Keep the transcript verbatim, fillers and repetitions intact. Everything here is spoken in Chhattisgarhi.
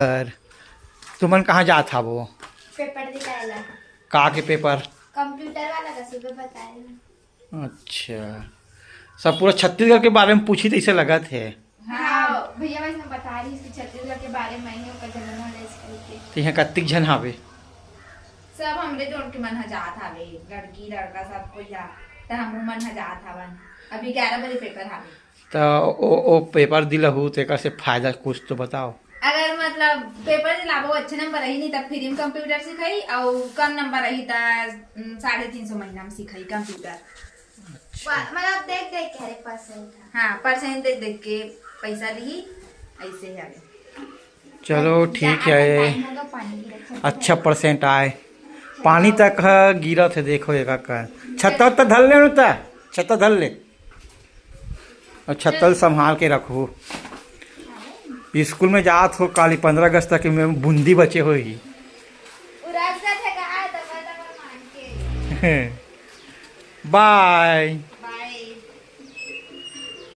पर तुमन कहाँ जात हवो? पेपर निकालना। का के पेपर? कंप्यूटर वाला का सुबह बताए। अच्छा, सब पूरा छत्तीसगढ़ के बारे में पूछी तैसे लगत हे। हाँ, भैया वैसे बता रही इसकी छत्तीसगढ़ के बारे में ही ओकर जनरल नॉलेज करके। तो यहाँ कत्तिक झन हावे? सब हमरे जोड़ के मन ह जात हावे, लड़की लड़का सब कोई हा, त हमहू मन ह जात हावन। अभी ग्यारह बजे पेपर हावे। तो ओ, ओ पेपर दिलहू तो एकर से फायदा कुछ तो बताओ। अगर मतलब पेपर दिलाबो, अच्छे नंबर रही नहीं तब फ्री में कंप्यूटर सिखाई, और कम नंबर रही त उम, साढ़े तीन सौ महीना में सिखाई कंप्यूटर। मतलब देख देख के हरे परसेंट। हाँ, परसेंट देख देख के पैसा दी, ऐसे ही हवे। चलो ठीक है, अच्छा परसेंट आए। पानी तक ह गिरत हे, देखो एक का। छत्ता उत्ता धर ले न त, छत्ता धर ले। और छत्ता ल संभाल के रखो। स्कूल में जात हो, काली पंद्रह अगस्त तक में बूंदी बचे होही। बाय।